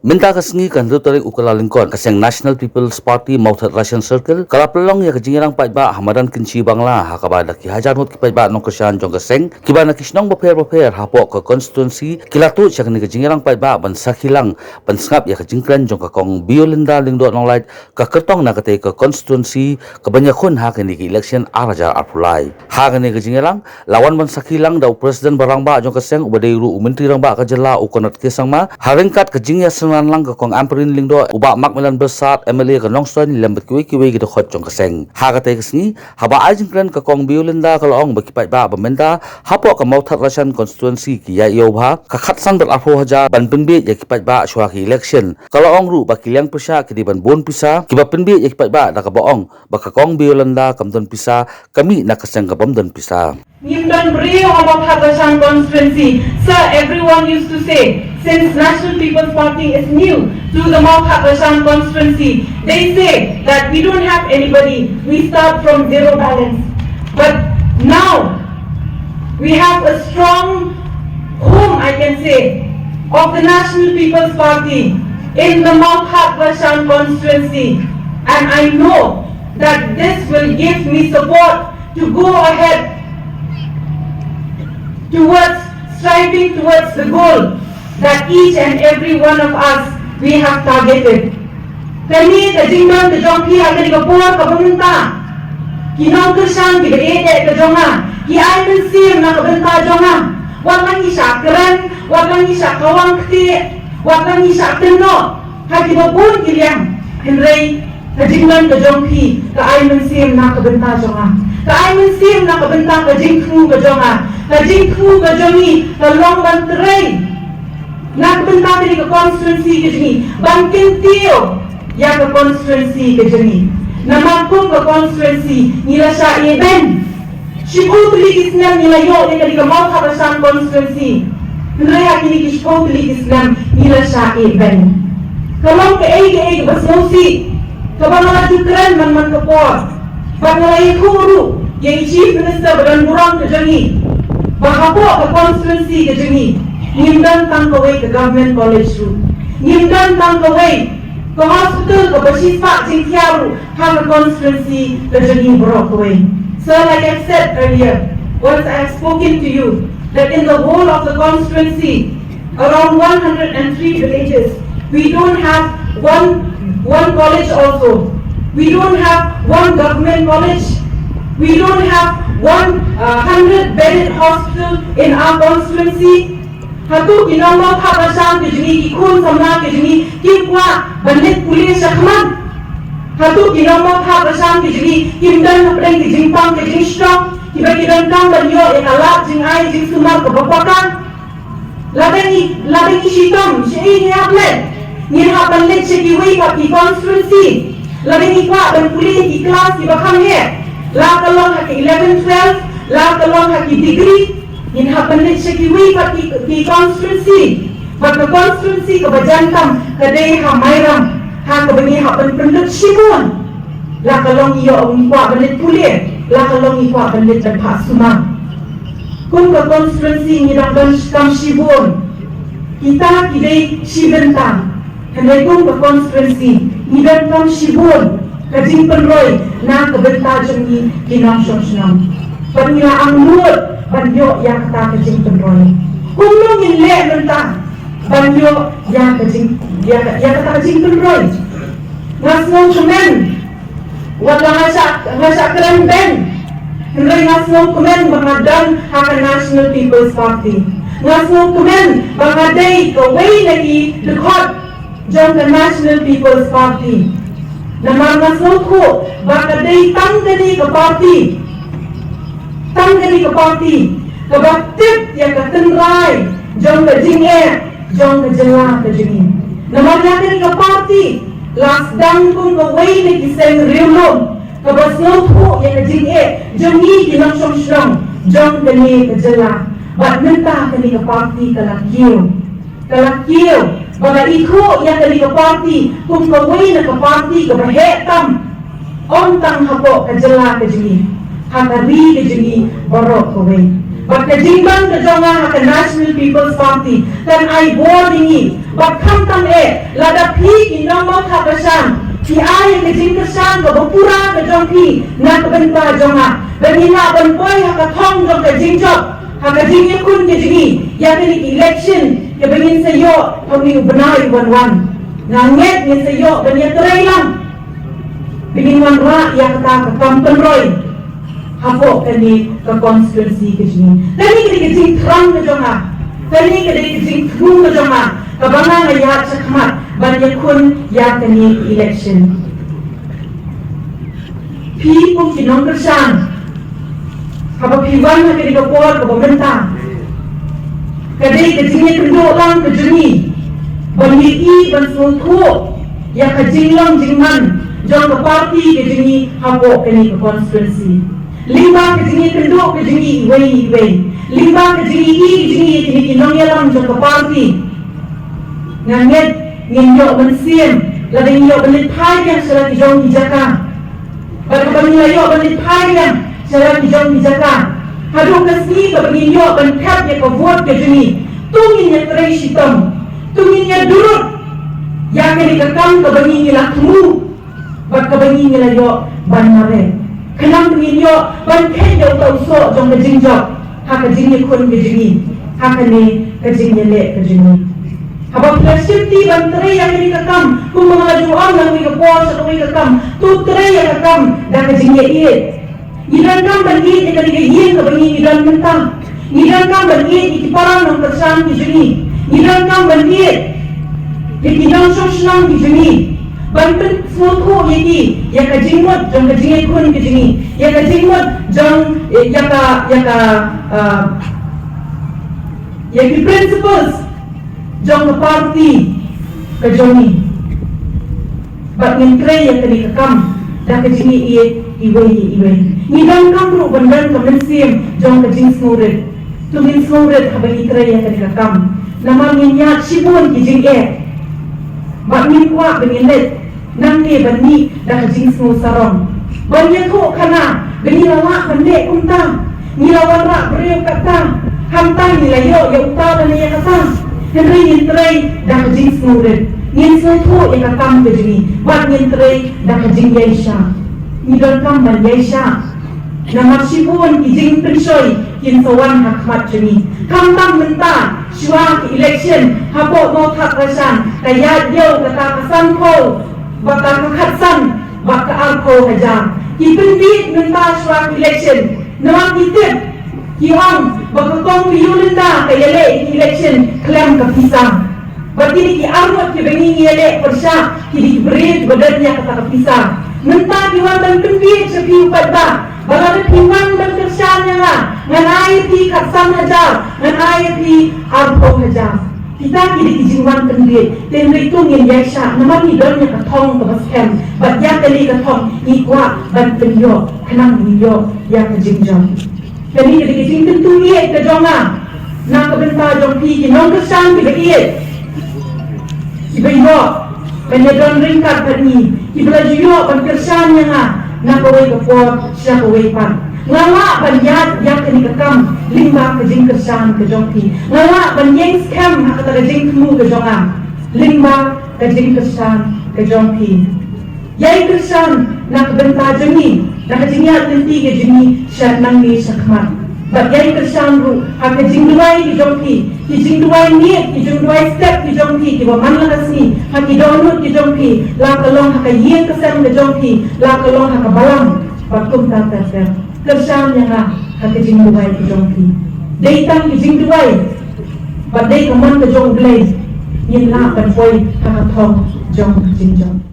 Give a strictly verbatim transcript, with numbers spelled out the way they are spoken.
Mynta ka sngi ka hynriew tarik u Kyllalyngkot, ka seng National People's Party Mawthadraishan Circle ka la pynlong ïa ka jingïalang paidbah ha madan Kynshi Bangla, ha kaba da ki hajar ngut ki paidbah nongkyrshan jong ka seng kiba na ki shnong bapher bapher hapoh ka constituency ki la tuid sha kane ka jingïalang paidbah ban sakhi lang, ban sngap ïa ka jingkren jong ka Kong Biolinda Lyngdoh Nonglait, ka kyrtong na katei ka constituency kaban ïakhun ha kane ka election ar hajar arphew lai. Ha kane ka jingïalang la wan ban sakhi lang da u President ba rangbah jong ka seng uba dei ruh u Myntri Rangbah ka jylla u Conrad K Sangma, ha ryngkat ka jingïasynran lang ka Kong Ampareen Lyngdoh, u Bah Macmillan Byrsat, M L A ka Nongstoiñ, lem bad kiwei kiwei ki dkhot jong ka seng. Ha katei ka sngi, haba ai jingkren ka Kong Biolinda ka la ong ba ki paidbah ba mynta hapoh ka Mawthadraishan constituency ki ïa ïoh bha ka khatsan bad arphew hajar ban pynbiej ïa ki paidbah shuwa ki election. Ka la ong ruh ba ki liang pyrshah ki dei ban bun pisa kiba pynbiej ïa ki paidbah, da kaba ong ba ka Kong Biolinda kam don pisa, ka mih na ka seng ka bym don pisa. Ngim don briew ha Mawthadraishan constituency. Sir, everyone used to say, since National People's Party is new to the Mawthadraishan constituency, they say that we don't have anybody. We start from zero balance. But now, we have a strong home, I can say, of the National People's Party in the Mawthadraishan constituency. And I know that this will give me support to go ahead towards striving towards the goal that each and every one of us we have targeted. Kane ka jingdon ka jong phi ha kane ka por kaba mynta, ki nongkyrshan kiba ïeit ka jong nga, ki ai mynsiem na ka bynta jong nga. Wat la ngi shah kren, wat la ngi shah kawang ktieh, wat la ngi shah kynnoh ha kiba bun ki liang, hynrei ka jingdon ka jong phi ka ai mynsiem na ka bynta jong nga. Ka ai mynsiem na ka bynta ka jingthmu ka jong nga. Ka jingthmu ka jong ngi ka long ban trei na ka bynta kane ka constituency ka jong ngi, ban kyntiew ïa ka constituency ka jong ngi. Namar kum ka constituency ngi la shah ïehbeiñ. Shiphew tylli ki snem ngi la ïoh ïa kane ka Mawthadraishan constituency. Hynrei ha kine ki shiphew tylli ki snem ngi la shah ïehbeiñ. Ka long kaei kaei kaba sngewsih kaba nga la ju kren man man ka por. Bad nga la ïathuh ruh ïa i Chief Minister ba don burom ka jong ngi ba hapoh ka constituency ka jong ngi ngim don tang kawei ka government college ruh. Ngim don tang kawei ka hospital kaba shispah jingthiah ruh ha ka constituency ka jong ngi baroh kawei. So, like I said earlier, once I have spoken to you, that in the whole of the constituency, around one hundred and three villages, we don't have one, one college also. We don't have one government college. We don't have one, uh, hundred bedded hospital in our constituency. Hato ki nong Mawthadraishan ka jong ngi, ki khun samla ka jong ngi, kim kwah ban leit pule shakhmat? Hato ki nong Mawthadraishan ka jong ngi kim don hapdeng ki jingpang ka jingshitom kiba ki donkam ban ïoh ïa ka lad jingai jingsumar kaba paka? Lada ngi, lada ngi shitom, shaei ngi hap leit? Ngin hap ban leit sha kiwei pat ki constituency. Lada ngi kwah ban pule ki klas kiba kham heh, la ka long ha ki eleven twelve, la ka long ha ki degree, ngin hap ban leit sha kiwei pat ki, ki constituency. Bad ka constituency kaba jan tam ka dei ha Mairang, ha kaba ngi hap ban pynlut shibun. La ka long ïoh ngi kwah ban leit pule, la ka long ngi kwah ban leit ban phah sumar. Kum ka constituency ngi dang don kam shibun. Kita ki dei shi bynta. Hynrei kum ka constituency ngi don kam shibun ka jingpynroi na ka bynta jong ngi ki nongshong shnong. Bad ngi la angnud ban ïoh ïa kata ka jingpynroi. Kumno ngin leh mynta ban ïoh ïa ka jing, ïa ka, ïa kata ka jingpynroi? Nga sngewkmen, wat la nga shah, nga shah kren beiñ, hynrei nga sngewkmen ba nga don ha ka National People's Party. Nga sngewkmen ba nga dei kawei na ki dkhot jong ka National People's Party. Namar nga sngewthuh ba ka dei tang kane ka party, tang kane ka party kaba tip ïa ka tynrai jong ka jingeh jong ka jylla ka jong ngi. Namar ïa kane ka party la sdang kum kawei na ki seng riewlum kaba sngewthuh ïa ka jingeh jong ngi ki nongshong shnong jong kane ka jylla. Bad mynta kane ka party ka la kiew. Ka la kiew, ba la ithuh ïa kane ka party kum kawei na ka party kaba heh tam, ym tang hapoh ka jylla ka jong ngi, ha ka ri ka jong ngi baroh kawei. Bad ka jingban ka jong nga ha ka National People's Party kan ai bor ïa ngi. Bad khamtam eh, lada phi ki nongmawthaw kyrshan phi ai ka jingkyrshan kaba pura ka jong phi na ka bynta jong nga, ba ngin lah ban poi ha ka thong jong ka jingjop, ha ka jingïakhun ka jong ngi ïa kane ka election kaba ngin sa ïoh ha une u bnai uban wan. Nga ngeit ngin sa ïoh ban ïatrei lang, ba ngin wanrah ïa kata ka kam pynroi hapoh kane ka constituency ka jong ngi. Kane ka dei ka jingthrang ka jong nga, kane ka dei ka jingthmu ka jong nga, kaba nga nga ïaid shakhmat ban ïakhun ïa kane ka election. Phi kum ki nongkyrshan, haba phi wan ha kane ka por kaba mynta, ka dei ka jingïakynduh lang ka jong ngi ban ïohi, ban sngewthuh ïa ka jinglong jingman jong ka party ka jong ngi hapoh kane ka constituency. Lyngba ka jingïakynduh ka jong ngi iwei iwei, lyngba ka jingïohi ka jong ngi ïa kine ki nongïalam jong ka party, nga ngeit ngin ïoh mynsiem lada ngin ïoh ban leit phai biang sha la ki jong ki jaka. Bad haba ngin la ïoh ban leit phai biang sha la ki jong ki jaka, haduh ka sngi kaba ngin ïoh ban thep ïa ka vote ka jong ngi, to ngin ïatrei shitom, to ngin ïadurut ïa kane ka kam kaba ngi ngi la thmu bad kaba ngi ngi la ïoh ban mareh, khnang ba ngin ïoh ban kheit ïa uta u soh jong ka jingjop ha ka jingïakhun ka jong ngi, ha kane ka jingïaleh ka jong ngi. Haba phi la shim ti ban trei ïa kane ka kam, kumba nga la ju ong na kawei ka por sha kawei ka kam, to trei ïa ka kam da ka jingïaieit. Ngi donkam ban ïeit ïa kane ka ïing kaba ngi ngi don mynta. Ngi donkam ban ïeit ïa ki para nongkyrshan ki jong ngi. Ngi donkam ban ïeit ïa ki nongshong shnong ki jong ngi, ban pynsngewthuh ïa ki ïa ka jingmut jong ka jingïakhun ka jong ngi, ïa ka jingmut jong, ïa ka, ïa ka, ah, ïa ki principles jong ka party ka jong ngi. Bad ngin trei ïa kane ka kam da ka jingïaieit iwei ïa iwei. Ngi donkam ruh ban don ka mynsiem jong ka jingsngewrit. To ngin sngewrit haba ngi trei ïa kane ka kam, namar ngin ïaid shibun ki jingeh. Bad ngin kwah ba ngin leit nangne ban mih da ka jingsngewsarong, ban ïathuh khana ba ngi la lah ban leh kumta. Ngi la wanrah briew kata, hangta ngi la ïoh ïa uta lane ïa kata. Hynrei ngin trei da ka jingsngewrit, ngin sngewthuh ïa ka kam ka jong ngi bad ngin trei da ka jingïaishah. Ngi donkam ban ïaishah, namar shibun ki jingpynshoi kin sa wan ha khmat jong ngi. Khamtam mynta shuwa ka election hapoh Mawthadraishan ka ïaid ïew kata ka sanphew bad ka khatsan bad ka arphew hajar. Ki pynbieit mynta shuwa ka election, namar ki tip, ki ong ba ka kong ka Yolinda ka ïaleh ïa ka election khlem ka pisa. Bad kine ki arngut kiba ngi ngi ïaleh pyrshah ki dei ki briew kiba don ïa kata ka pisa. Mynta ki wan ban pynbieit sha phi u paidbah ba lada phi wan ban kyrshan ïa nga, ngan ai ïa phi khatsan hajar, ngan ai ïa phi arphew hajar. Kita ki dei ki jingwan pynbieit. Te hynrei to ngin ïaishah namar ngi don ïa ka thong kaba skhem, bad ïa kane ka thong ngi kwah ban pynïoh khnang ngin ïoh ïa ka jingjop. Kane ka dei ka jingkyntu ïeit ka jong nga na ka bynta jong phi ki nongkyrshan kiba ïeit, kiba ïoh ban ïadon ryngkat bad ngi, kiba la ju ïoh ban kyrshan ïa nga na kawei ka por sha kawei pat. Nga lah ban ïaid ïa kane ka kam lyngba ka jingkyrshan ka jong phi. Nga lah ban ïeng skhem ha kata ka jingthmu ka jong nga lyngba ka jingkyrshan ka jong phi. Ïai kyrshan na ka bynta jong ngi, na ka jingïaid lynti ka jong ngi sha nangne sha khmat. Bad ïai kyrshan ruh ha ka jingduwai ka jong phi, ki jingduwai miet, ki jingduwai step ki jong phi kiba man la ka sngi ha ki dohnud ki jong phi, la ka long ha ka ïing ka sem ka jong phi, la ka long ha ka balang, bad kumta ter ter. Kyrshan ïa nga ha ka jingduwai ka jong phi. Dei tang ka jingduwai bad dei ka mon ka jong U Blei ngin lah ban poi ha ka thong jong ka jingjop.